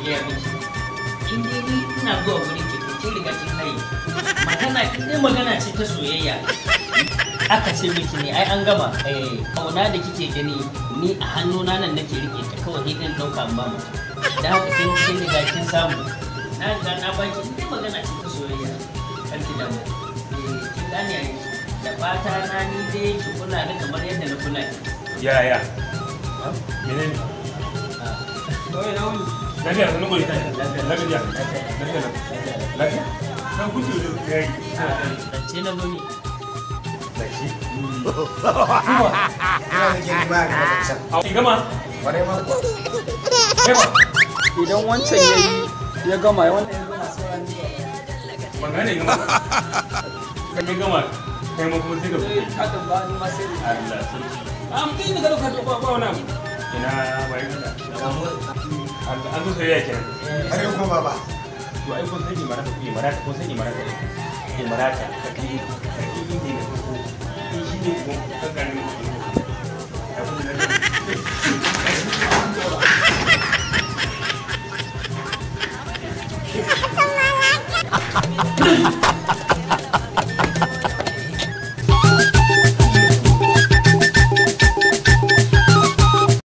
gaya miki. In dai ni ina zuwa gurin ki, to kin riga kin haye. Magana in dai magana ce ta soyayya. Aka ce miki ne ai an gama. Eh, kauna da kike gani ni a hannuna nan nake rike ta kawai ni din dauka in ba mutum. Dan haka kin riga kin samu. Na riga na baki in dai magana ce ta soyayya. Kar ki damu. Eh, kin gane ai. Da fata na ni dai ki kula ni kamar yadda na kula ki. Ya ya. Menene? Kawai na wuni. Lafiya sanin gori. Lafiya lafiya. Lafiya lafiya. Na kuce da yayi. Zance na zo ni. Zaki. Kuma ina da ke baya ga zancen. A gama. Kwarai ma kuwa. Kai ba. Idan wancan ya yi ya gama ya wannan ya gama sauran ni. Ban gane gama. Kai ya gama. Kai ma kuma sai ka Sai ka ba ni ma sai ni. Allah sarki. A mutum da ka dauka ba ba wani abu. Ina bai gada. Allah an zo soyayya kenan. Har yau ko baba. To ai kun san imarata ku imarata kun san imarata. Imarata kaki kaki ne na farko. In shi ne kuma kan gane mu. Abin da na Ha ha ha!